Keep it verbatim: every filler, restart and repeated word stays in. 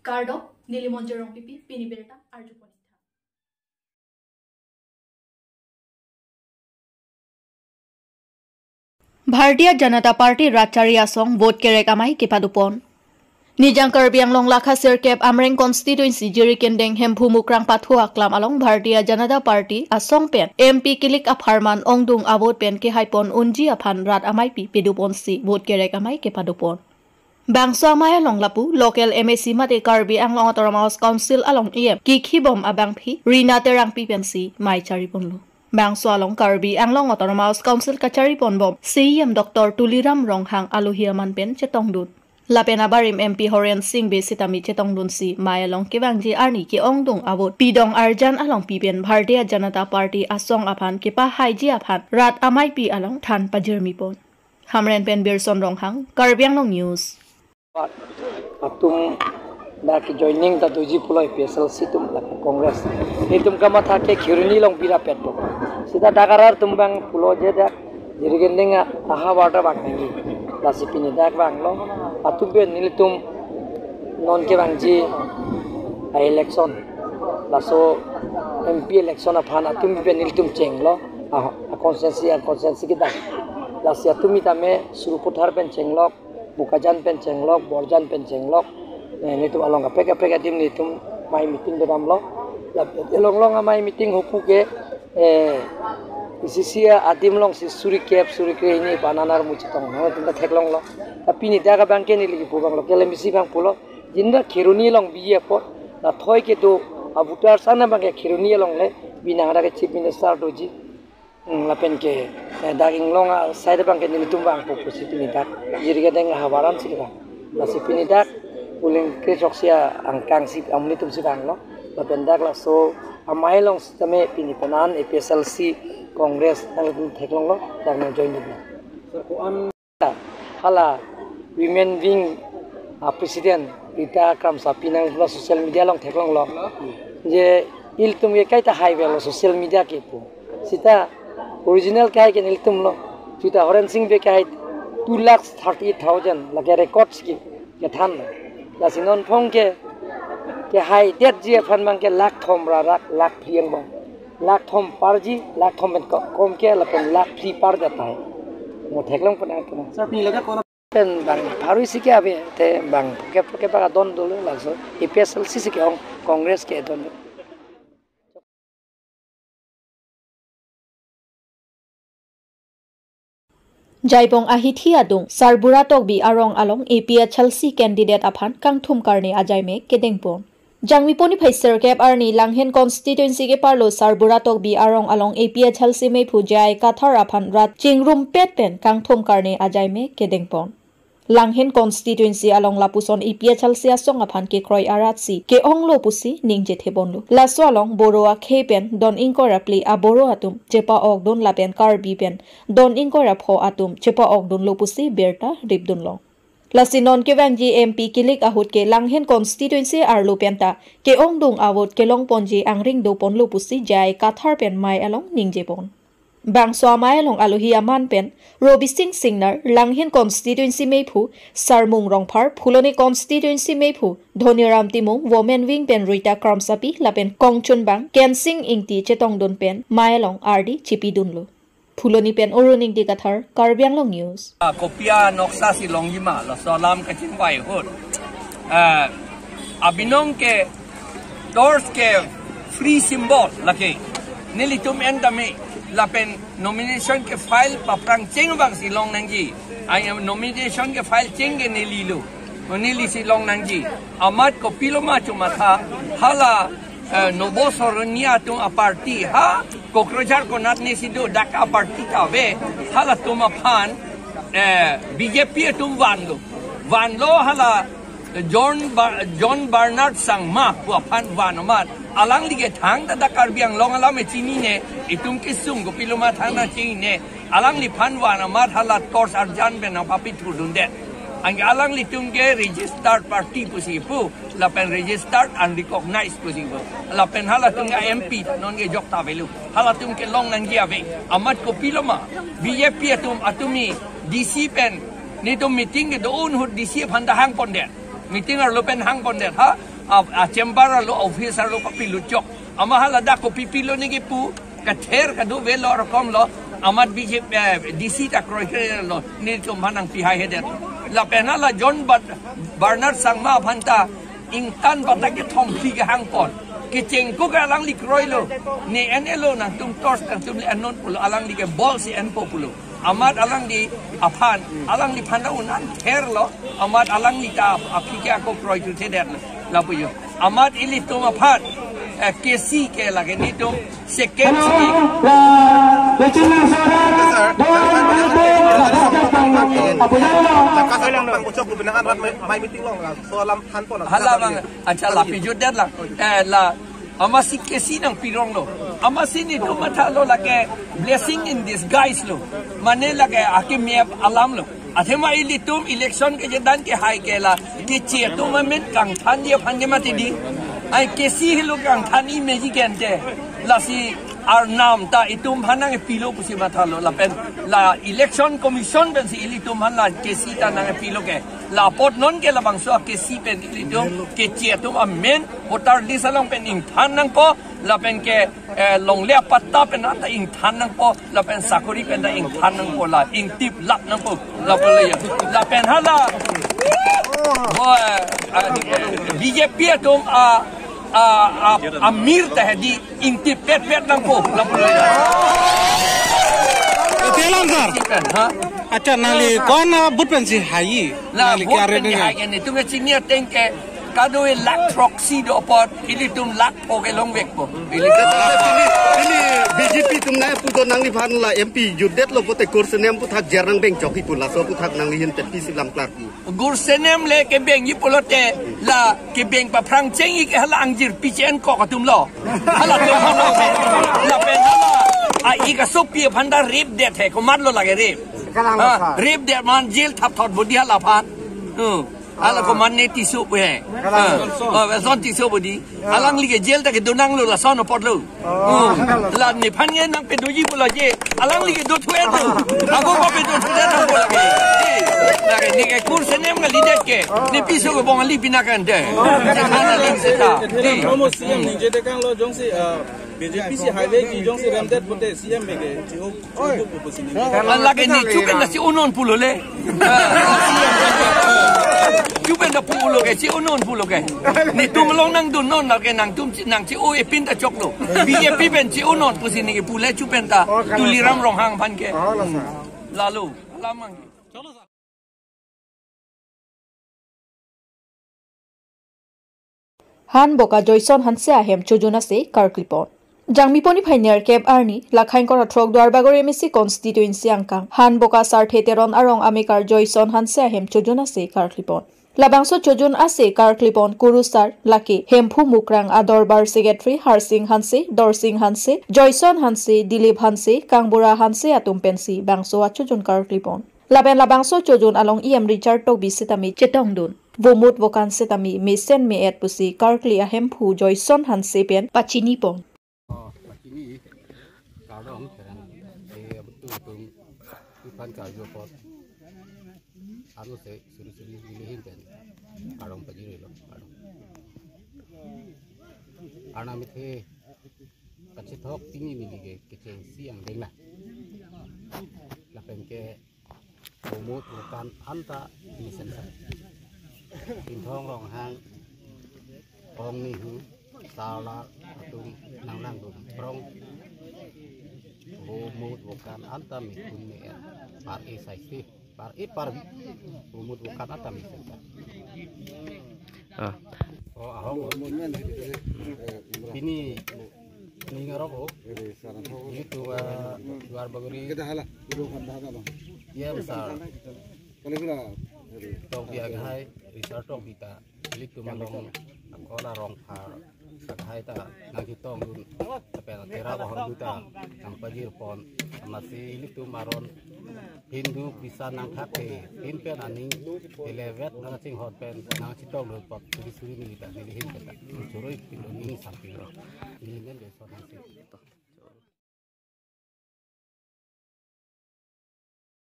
Kardom, neli Monjir Rongpipi, pini birta arjupon. Bharatiya Janata Party rat chari asong vote kerek amei kepadopon. Nijang Karbi Anglong lakha sirkep Amreng constituency Jirikindeng Hemphu Mukrang Pathu Aklam along Bharatiya Janata Party asong pen M P kilik apharman ongdung avote pen kehaipon unji aphan rat ameipi pedoponsi vote kerek amei kepadopon. Bangso amei along lapu local M A C mate Karbi Anglong Autonomous Council along E M kikhibom abangpi Rina Terangpi pensi mei chariponlo. Bangso along Karbi Anglong Autonomous Council kachariponbom C E M Doctor Tuliram Ronghang alohi aman pen chetongdun. Lapen abarim M P Horen Sing Bey sitame chetongdunsi mei along kevangji arni ke-ongdung avote pidong arjan along pipen Bharatiya Janata Party asong aphan kepahaiji aphan rat ameipi along than pajirmipon. Hamren pen Birson Ronghang, Karbi Anglong News. Atum dak joining ta doji pulo A P H L C atum lapen Congress. Itum kamatha ke Kheroni along birapet po. Sita dak arat atum abang pulo je dak Jirikindeng ahavar ta vang nangji. Lasi pini dak vanglo. Atum pen nelitum non kevangji a-election. Laso M P election aphan atum pen nelitum chenglo. A, a constituency, a constituency kedam. Lasi atum itame Sarupathar pen chenglok, Bokajan pen chenglok, Borjan pen chenglok. Eh, nelitum along kaprek kaprek adim nelitum mei meeting kedamlo. Lapen along along amei meeting hopu ke, eh, A C C adim alongsi suri kep, suri kre hini pu anan armu chetong. Nelitum ta theklonglo. Tapi pini dak abang ke neli kipu abang local M A C abang pulo. Jinda Kheroni along biye apot. Nathoi kedo a-voter sana abang ke Kheroni along le. Binang ada ke Chief Minister doji. Hmm, lapen ke, eh, dak Inglong aside abang ke nelitum vangpo pusi pini dak Jirikindeng ahavar ansi kevang. Lasi pini dak polling kechoksi angkangsi amonit atumsi vanglo. Lapen dak laso amei along sitame pini penan A P H L C Congress nangtum theklonglo, dak nang join dunlo. Sir, ko-an Hala Women Wing, ah, President Rita Kramsapi nangpula social media along theklonglo. Je ilitum ke kaita haive lo social media ke pu. Sita original kehai ke nelitum lo. Sita Horen Sing Bey kehai two lakhs thirty-eight thousand lake records ke kethan lo. Lasi non phong ke, kehaidetji aphan abang ke lakh thom ra rak lakh phli angbong. Lakh thom parji, lakh thom pen ko-, kom ke lapen lakh phli par jata hai. Mo theklong pena pena. Sir, pini lake kona pen bang pharo isi ke ave, te bang ke ke bang adon dolo laso. A P H L C si ke-ong, Congress ke don. Jaibong ahithi adung Sarbura Tokbi arong along A P H L C candidate aphan kangthum karne ajaime kedengpon. Jangmi poni phai sirkep arni Langhin constituency keparlo Sarbura Tokbi arong along A P H L C meiphu J I Kathar aphan rat chingrumpet pen kangthum karne ajaime kedengpon. Langhin constituency along lapuson A P H L C asong aphan kekroi aratsi ke-onglo pusi ningje theponlo. Laso along Boro akhei pen don ingkoi ra phli a-Boro atum chepa-okdun lapen Karbi pen don ingkoi ra pho atum chepa-okdunlo pusi birta ripdunlong. Lasi non kevangji M P kilik ahut ke Langhin constituency arlo penta ke-ongdung avote kelongponji angring doponlo pusi J I Kathar pen mei along ningjepon. Bangso amei along alohi aman pen Robising Singnar, Langhin constituency meiphu Sarmung Rongphar, Phuloni constituency meiphu Dhoniram Timung, Women Wing pen Rita Kramsapi lapen kongchunbang Kensing Ingti chetongdun pen mei along ardi chipidunlo. Phuloni pen Arun Ingti Kathar, Karbi Anglong News. Ah, kopi anoksa si longjima, laso alam kachingvai ahut. Ah, abinong ke torch ke free symbol lake. Nelitum en tame lapen nomination ke file paphrang cheng abangsi long nangji. Ai nomination ke file cheng ke neli lo. Neli si long nangji. Amat kopilo ma chomatha hala, eh, Nobo Soroni atum a-party ha Kokrajhar konat ne si do dak a-party ta ave halatum aphan, eh, B J P atum vanlo. Vanlo hala John Bar-, John Bernard Sangma pu aphan van amat. Alangli ke thangta dak Karbi Anglong alam e chinine, itum kesung kopilo ma thangta chinine. Alangliphan van amat hala torch arjan pen nangpapithurdundet. Anke alanglitum ke registered party pusi pu, lapen registered unrecognized pusi pu. Lapen halatum ke M P non ke jokta avelo. Halatum ke long nangji ave. Amat kopilo ma. B J P atum, atumi D C pen nelitum meeting kedo-un ahut D C aphan ta hangpondet. Meeting arlo pen hangpondet. Ha? A, a chamber arlo, office arlo kapilo chok. Amat hala dak kopi pilo niki pu, kather kadu velo rokom lo. Amat B J P, eh, D C ta kroikre lo, nelitum aphan nangpihai hedet. Lapen hala John Bart-, Bernard Sangma aphan ta ingtan batak kethom phli kehang pon. Kecheng ko ke alangli kroilo. Ne N L O nangtum torch nangtum le anon pulo, alangli ke bol si enpo pulo. Amat alangli aphan, alangliphan ta un-an therlo, amat alangli ta aphi ke ako kroitu thedet lapu jo. Amat ilitum aphan, eh, K C ke lake nelitum second si. Hala bang, acha lapu jutdet lang. Eh, la, amatsi K C nangpironglo. Amatsi nelitum mathalo lake blessing in disguise lo. Mane lake akemep alam lo. Athema ilitum election kejedan kehai ke la, keche atum amen kangthan dia aphan ke mati di. Ai K C helo kangthan imeji kente. Lasi arnam ta itum aphan nangpilo pusi mathalo. Lapen la election commission pensi ilitum aphan la K C ta nangpilo ke. La apot non ke labangso a K C pen ilitum keche atum amen voter list along pen ingthan nangpo, lapen ke, eh, longle apatta pen ta ingthan nangpo, lapen sakori pen ta ingthan nangpo, la ingtip lap nangpo, lapu le ya. Lapen hala, bo, eh, eh, B J P atum a, a, a, amir ta hedi ingtip pet pet nangpo, lapu le ya. Ite alam, sir. Pen, ha? Acha, nangli ko-an, ah, vote pensi hai? La nangli vote ke are pen dengan hai ke nelitum ke chini ateng ke kado-i lakh throksi do apot, ilitum lakh pho ke longvekpo. Ilitum. Ini, ini B J P atum nangpudo nangliphan la M P jutdetlo pote kursi nem aphuthak jarang bengchok ipu, laso aphuthak nangli hin tepi silam klar pu. Kursi nem le kebengji pulote la kebeng paphrang chengji ke hala angjir pichen kok atum lo. Halatum hala lapen hala a-ik asopi aphan ta rape det he, komatlo lake rape. Kalang ha, sir. Rape det man jail thapthot bodi halaphan. Hmm. Hala komat ne Tisso he. Kalang. Ha. Oh, Welson Tisso bodi. Ya. Alangli ke jail ta kedo nanglo lason apotlo. Oh. Hmm. La nephan nge nangpedoji pulo je. Alangli ke dothu-etlo. Ako ko pedothu-et nangpo lake. Lake ne ke kursi nem kalidet ke. Ne piso kebong ali pina kante. Jekhan aling seta. Promo C M ningje tekanglo jongsi, ah, B J P si highway ki jongsi remdet pote C M ke. Oi. Lake ne chupen nasi unon pulo le. Chupen ta pulo ke, si unon pulo ke. Netum along nangdun non lake nangtum si, nangsi o epin ta choklo. B J P pen si unon pusi neke pule chupen ta. Oh, kalang. Tuliram Ronghang aphan ke. Oh, la, sir. Lalo, lamang. Han Boka Joyson Hanse ahem chojun ase karklipon. Jangmi poni phainer kep arni, lakhai ingkoi ra throk Duarbagori M A C constituency angkang, Han Boka Sarthe Teron arong amekar Joyson Hanse ahem chojun ase karklipon. Labangso chojun ase karklipon kurusar lake Hemphu Mukrang adorbar secretary Harsing Hanse, Dorsing Hanse, Joyson Hanse, Dilip Hanse, Kangbura Hanse atum pensi bangso achojun karklipon. Lapen labangso chojun along E M Richard Tokbi setame chetongdun. Vomut vokan setame mesen me-et pusi karkli ahemphu Joyson Hanse pen pachinipon. Oh, pachini. Kardom, kerang. Eh, betul, betul. Ipan karjo pot. Anu se, suri-suri nelihin pen. Kardom pajirilo, kardom. Arnam ithe, kachethok pini neli ke kechengsi angdeng na. Lapen ke vomut vokan anta mesen sa. Pinthong Ronghang, Ong Nihu, Sarla atum nanglangdun prong. Vomut vokan anta mekun me-et. Par-e saisi, par-e parvi. Vomut vokan anta mesen sa. Ah. Oh, ahok. Pini ning arok o. Itu, eh, Duarbagori. Iya, besar. Tokbi akhai, Richard Tokbi ta. Ilitum along akola Rongphar akhai ta nangchetongdun. Lapen tera bahor ta nangpajirpon. Amatsi ilitum aron Hindu Christian nangthak ke, hin pen aning elevet nangchinghon pen nangchetongdun apot suri-suri neli ta nelihin pen ta. Choroi pilo ning samping ro. Nelimen Joyson Hanse.